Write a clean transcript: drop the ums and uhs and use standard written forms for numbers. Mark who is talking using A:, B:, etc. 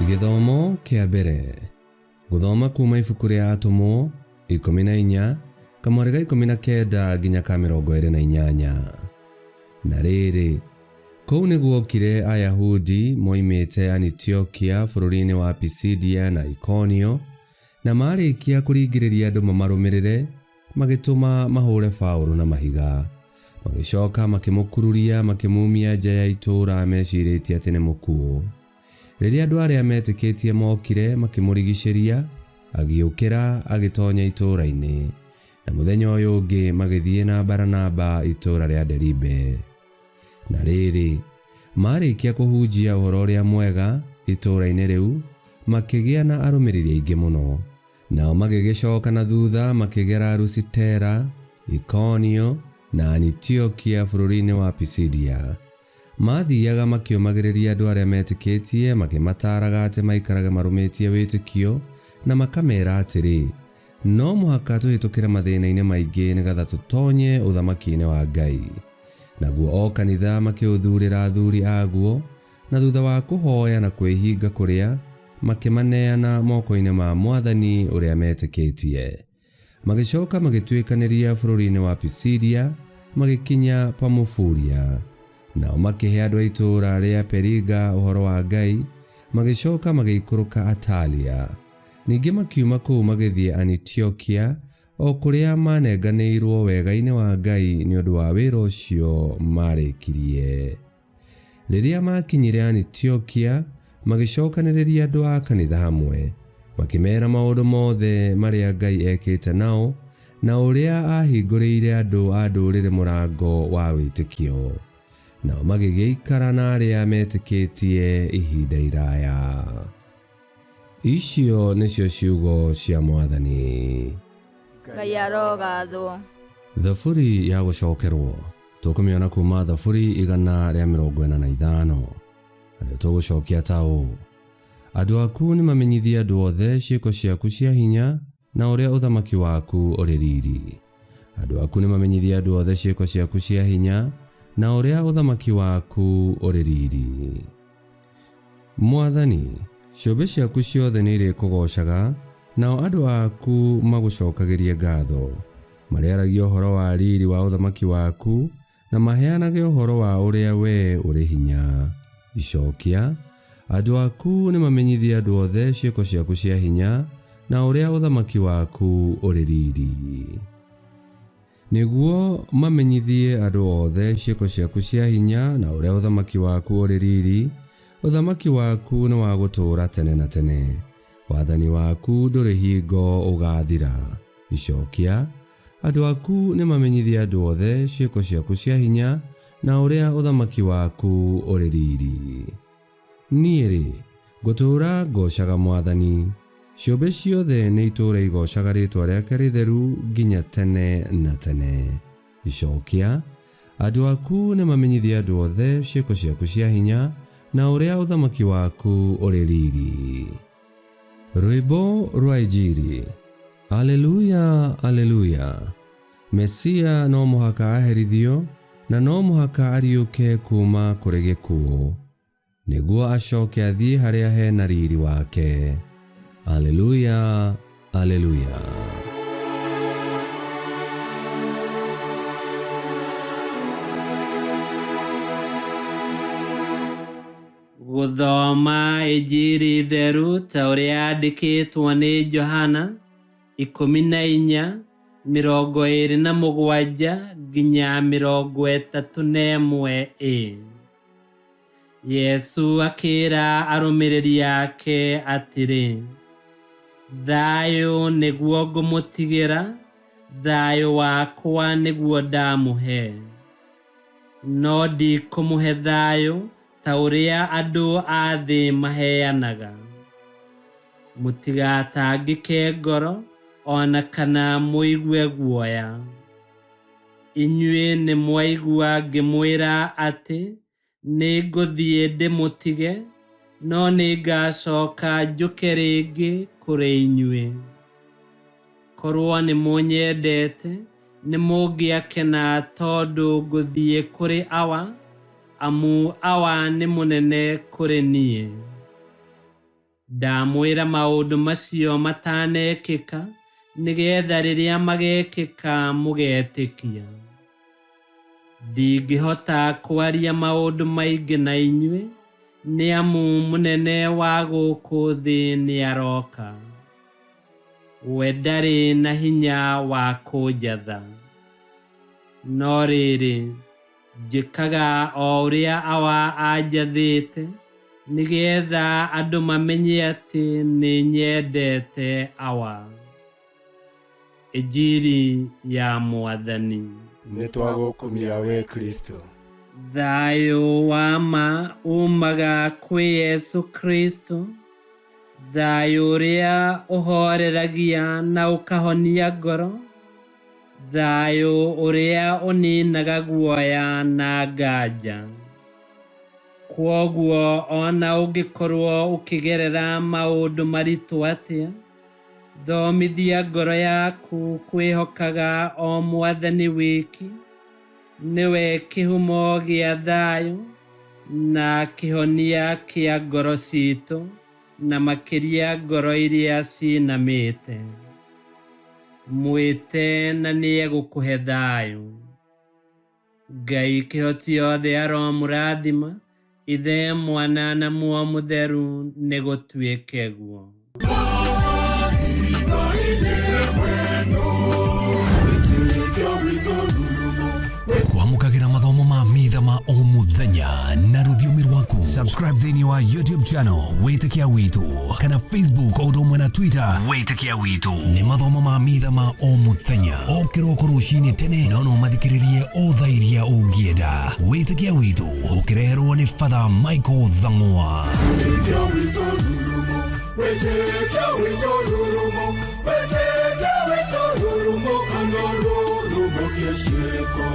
A: Gĩthomo kĩa mbere. Gũthoma kuma ibuku rĩa Atũmwo 14 kamwarĩ ga 19 nginya ka 28. Na rĩrĩ, kũu nĩguokire Ayahudi moimĩte Anitiokia bũrũri-inĩ wa Pisidia na Ikonio, na maarĩkia kũringĩrĩria andũ mamarũmĩrĩre, magĩtũma mahũre Paũlũ na mahiga. Magĩcoka makĩmũkururia makĩmumia nja ya itũũra mecirĩtie atĩ nĩ mũkuũ. Rĩrĩa andũ arĩa metĩkĩtie mokire makĩmũrigicĩria, agĩũkĩra agĩtonya itũũra-inĩ. Na mũthenya ũyũ ũngĩ magĩthiĩ na Baranaba itũũra rĩa Deribe. Na rĩrĩ, maarĩkia kũhunjia Ũhoro-ũrĩa-Mwega itũũra-inĩ rĩu, makĩgĩa na arũmĩrĩri aingĩ mũno. Nao magĩgĩcoka na thutha makĩgera Lusitera, Ikonio, na Anitiokia bũrũri-inĩ wa Pisidia. Maathiaga makĩũmagĩrĩria andũ arĩa metĩkĩtie, makĩmataaraga atĩ maikarage marũmĩtie wĩtĩkio, na makameera atĩrĩ, No mũhaka tũhĩtũkĩre mathĩna-inĩ maingĩ nĩ getha tũtonye ũthamaki-inĩ wa Ngai. Naguo o kanitha makĩũthurĩra athuri aguo, na thutha wa kũhoya na kwĩhinga kũrĩa, makĩmaneana moko-inĩ ma Mwathani ũrĩa metĩkĩtie. Magĩcoka magĩtuĩkanĩria bũrũri-inĩ wa Pisidia, magĩkinya Pamufulia. Nao makĩhe andũ a itũũra rĩa Periga ũhoro wa Ngai, magĩcoka magĩikũrũka Atalia. Ningĩ makiuma kũu magĩthiĩ Anitiokia, o kũrĩa maanenganĩirũo wega-inĩ wa Ngai nĩ ũndũ wa wĩra ũcio maarĩkirie. Rĩrĩa maakinyire Anitiokia, magĩcokanĩrĩria andũ a kanitha hamwe, makĩmeera maũndũ mothe marĩa Ngai ekĩte nao, na ũrĩa aahingũrĩire andũ a ndũrĩrĩ mũrango wa wĩtĩkio. Nao magĩgĩikara na arĩa metĩkĩtie ihinda iraya. Icio nĩcio ciugo cia Mwathani.
B: Ngai arogathwo.
A: Thaburi ya gũcokerwo tũkũmĩona kuma Thaburi 145 narĩo tũgũcokia ta ũũ: Andũ aku nĩmamenyithie andũ othe ciĩko ciaku cia hinya na ũrĩa ũthamaki waku ũrĩ riri. Andũ aku nĩmamenyithie andũ othe ciĩko ciaku cia hinya na ũrĩa ũthamaki waku ũrĩ riri. Mwathani, ciũmbe ciaku ciothe nĩirĩkũgoocaga, nao andũ aku magũcookagĩrie ngaatho. Marĩaragia ũhoro wa riiri wa ũthamaki waku, na maheanage ũhoro wa ũrĩa wee ũrĩ hinya. Icookia, Andũ aku nĩmamenyithie andũ othe ciĩko ciaku cia hinya, na ũrĩa ũthamaki waku ũrĩ riiri. Nĩguo mamenyithie andũ othe ciĩko ciaku cia hinya na ũrĩa ũthamaki waku ũrĩ riri, ũthamaki waku nĩ wa gũtũũra tene na tene, wathani waku ndũrĩ hingo ũgaathira. Icokia, Andũ aku nĩmamenyithie andũ othe ciĩko ciaku cia hinya na ũrĩa ũthamaki waku ũrĩ riri. Niĩ-rĩ, ngũtũũra ngoocaga Mwathani, ciũmbe ciothe nĩitũũre igoocaga rĩĩtwa rĩake rĩtheru nginya tene na tene. Icokia, Andũ aku nĩmamenyithie andũ othe ciĩko ciaku cia hinya, na ũrĩa ũthamaki waku ũrĩ riri. Rwĩmbo rwa Injiri. Aleluya, Aleluya! Mesia no mũhaka aherithio na no mũhaka ariũke kuuma kũrĩ gĩkuũ, nĩguo acoke athiĩ harĩa he na riri wake. Aleluya, Aleluya.
C: Gũthoma Injiri theru ta ũrĩa yandĩkĩtwo nĩ Johana 14 27 nginya 31 a. Yesu akĩra arũmĩrĩri ake atĩrĩ, Thayũ nĩguo ngũmũtigĩra, thayũ wakwa nĩguo ndamũhe. No ndikũmũhe thayũ ta ũrĩa andũ a thĩ maheanaga. Mũtigatangĩke ngoro o na kana mũigue guoya. Inyuĩ nĩmwaigua ngĩmwĩra atĩ nĩngũthiĩ ndĩmũtige, no nĩngacooka njũke rĩngĩ kũrĩ inyuĩ. Korwo nĩmũnyendete, nĩmũngĩakena tondũ ngũthiĩ kũrĩ Awa, amu Awa nĩ mũnene kũrĩ niĩ. Ndamwĩra maũndũ macio matanekĩka, nĩgetha rĩrĩa magekĩka mũgetĩkia. Ndingĩhota kwaria maũndũ maingĩ na inyuĩ, nĩ amu mũnene wa gũkũ thĩ nĩaroka. We ndarĩ na hinya wa kũnjatha. No rĩrĩ, njĩkaga o ũrĩa Awa anjathĩte, nĩgetha andũ mamenye atĩ nĩnyendete Awa. Injiri ya Mwathani.
D: Nĩtwagũkumia we Kristo.
C: Thayũ wa ma umaga kwĩ Yesu Kristo, thayũ ũrĩa ũhooreragia na ũkahonia ngoro, thayũ ũrĩa ũninaga guoya na nganja. Kwoguo ona ũngĩkorwo ũkĩgerera maũndũ maritũ atĩa, thomithia ngoro yaku kwĩhokaga o Mwathani wiki, nĩwe kĩhumo gĩa thayũ na kĩhonia kĩa ngoro citũ, na makĩria ngoro iria cinamĩte. Mwĩte na nĩegũkũhe thayũ. Ngai kĩhoti yothe aromũrathima, Ithe, Mwana na Muoyo Mũtheru, nĩgũtuĩke guo.
E: Kwamũkagĩra mathomo ma mitha ma o mũthenya na rũthiomi rwaku. Subscribe thĩinĩ wa YouTube channel Wĩtĩkia Witũ, kana Facebook o ũndũ ũmwe na Twitter Wĩtĩkia Witũ. Nĩ mathomo ma mitha ma o mũthenya o kĩroko rũcinĩ tene, no no mathikĩrĩrie o thaa iria ũngĩenda. Wĩtĩkia Witũ ũkĩreherwo nĩ Father Michael Thang'wa.
D: Wĩtĩkia witũ rurumo, wĩtĩkia witũ rurumo, wĩtĩkia witũ rurumo, kana rurumo kĩciko.